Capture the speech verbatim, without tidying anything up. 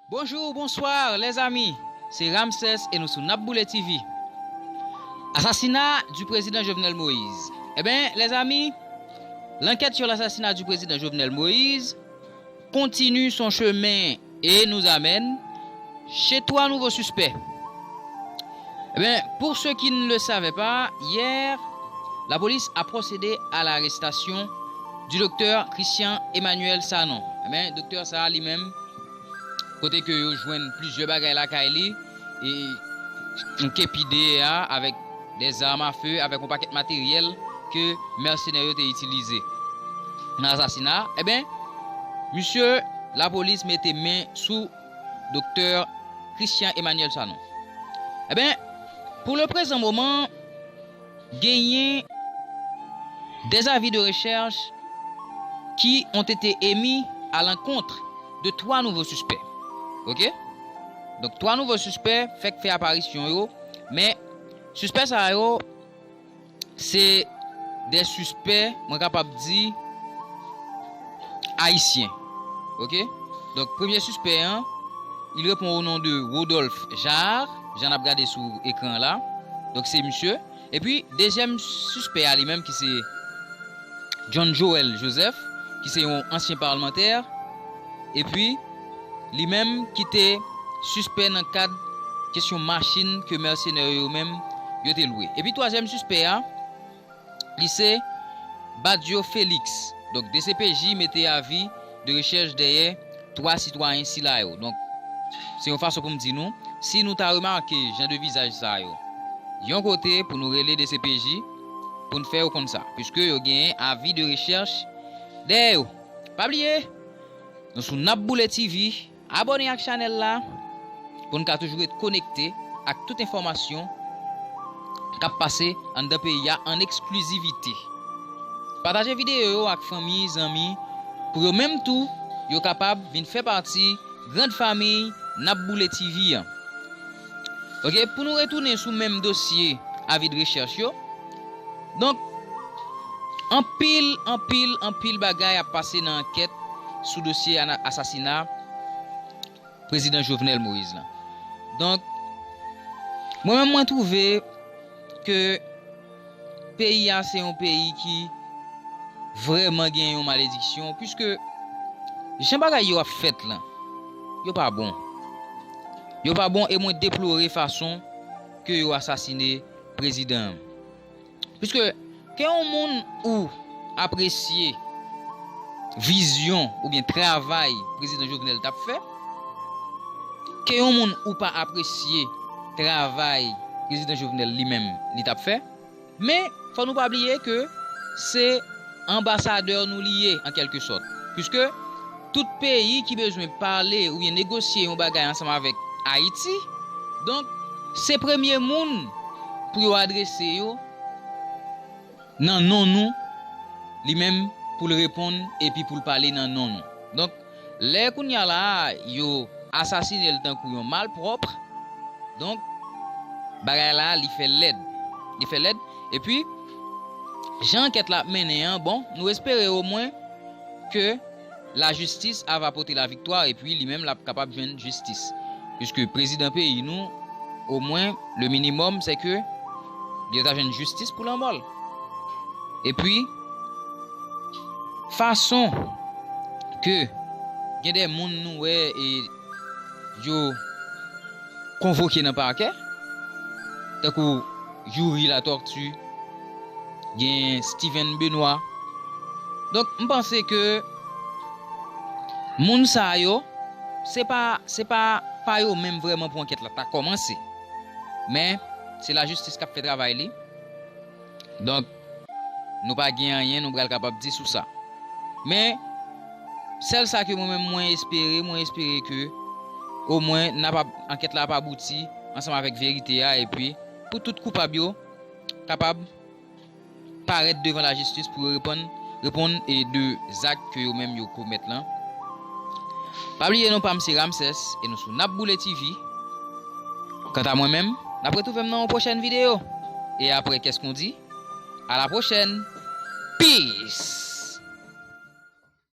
Bonjour, bonsoir, les amis. C'est Ramsès et nous sous Nap Boulé T V. Assassinat du président Jovenel Moïse. Eh bien, les amis, l'enquête sur l'assassinat du président Jovenel Moïse continue son chemin et nous amène chez trois nouveaux suspects. Eh bien, pour ceux qui ne le savaient pas, hier, la police a procédé à l'arrestation du docteur Christian Emmanuel Sanon. Eh bien, docteur Sanon lui-même, kote ke yo jwenn plizyè bagay lakay li, e yon kepi dèyè a, avèk dè zam a fe, avèk yon pakèt materyèl ke mèsenè yo te itilize nan asasina. Eben, misye, lapolis mete men sou doktè Christian Emmanuel Sanon. Eben, pou le prezan moman, genyen des avis de recherche qui ont été émis à l'encontre de trois nouveaux suspects. Ok? Donk, twa nouvo sispè fèk fè aparisyon yo, men sispè sa yo, se de sispè, mwen kapab di, ayisyen. Ok? Donk, premye sispè an, il répond au nom de Rodolphe Jaar, jan n ap gade sou ekran la. Donk, se misye. Epi, dezyèm sispè a li menm ki se John Joel Joseph, ki se yon ansyen palmantè, epi li menm ki te sispè nan kad kesyon machin ke mèsenè yo menm yo te lwe. Epi twazyèm sispè a, li se Badio Félix. Donk, D C P J mete avi de rechèch dèyè twa sitwayen sila yo. Donk, se yon fason pou m di nou, si nou ta remake jan de vizaj sa yo yon kote pou nou rele D C P J, pou n fè yo konn sa, piske yo genyen avi de rechèch dèyè yo. Pa bliye, nou sou Nap Boule T V, abòne ak chanèl la pou n ka toujou ret konekte ak tout enfòmasyon k ap pase anndan peyi a an eksklizivite. Pataje videyo yo ak fanmi, zanmi, pou yo menm tou, yo kapab vin fè pati grand fanmi Nap Boule T V an. Ok, pou nou retounen sou menm dosye avi de rechèch yo, donk, anpil, anpil, anpil bagay ap pase nan ankèt sou dosye ana-, asasina prezidan Jovenel Moïse lan. Donk, mwen menm, mwen twouve ke peyi a se yon peyi ki vrèman gen yon malediksyon, piske jan bagay yo ap fèt lan, yo pa bon. Yo pa bon, e mwen deplore fason ke yo asasine prezidan an. Piske ke yon moun ou apresye vizyon oubyen travay prezidan Jovenel t ap fè, ke yon moun ou pa apresye travay prezidan Jovenel li menm li t ap fè, men fò nou pa bliye ke se anbasadè nou li ye an kèlke sòt. Piske tout peyi ki bezwen pale oubyen negosye yon bagay ansanm avèk Ayiti, donk, se premye moun pou yo adrese yo nan non nou, li menm pou l reponn epi pou l pale nan non nou. Donk, lè kounye a la a, yo asasine l tankou yon malpwòp, donk, bagay la, li fè lèd. Li fè lèd. Epi, jan ankèt la ap mennen an, bon, nou espere omwen ke lajistis a va pote laviktwa epi li menm l ap kapab jwenn jistis. Piske prezidan peyi nou, omwen, le minimòm, se ke li ta jwenn jistis pou lanmò l. Epi, fason ke gen de moun nou wè e yo konvoke nan pakè, tankou Youri Latortue, gen Steven Benoît. Donk, m panse ke moun sa yo, se pa, se pa, pa yo menm vrèman pou ankèt la ta kòmanse. Men, se lajistis k ap fè travay li. Donk, nou pa gen anyen nou pral kapab di sou sa. Men, sèl sa ke mwen menm mwen espere, mwen espere ke omwen n ap, ankèt la ap abouti ansanm avèk verite a, epi pou tout koupab yo kapab parèt devan lajistis pou yo reponn, reponn e de zak ke yo menm yo komèt lan. Pa bliye non pa m se Ramsès e nou sou Nap Boule T V. Kanta mwen menm, n ap retwouve m nan yon pwochèn videyo. E apre, qu'est-ce qu'on dit? À la prochaine. Peace!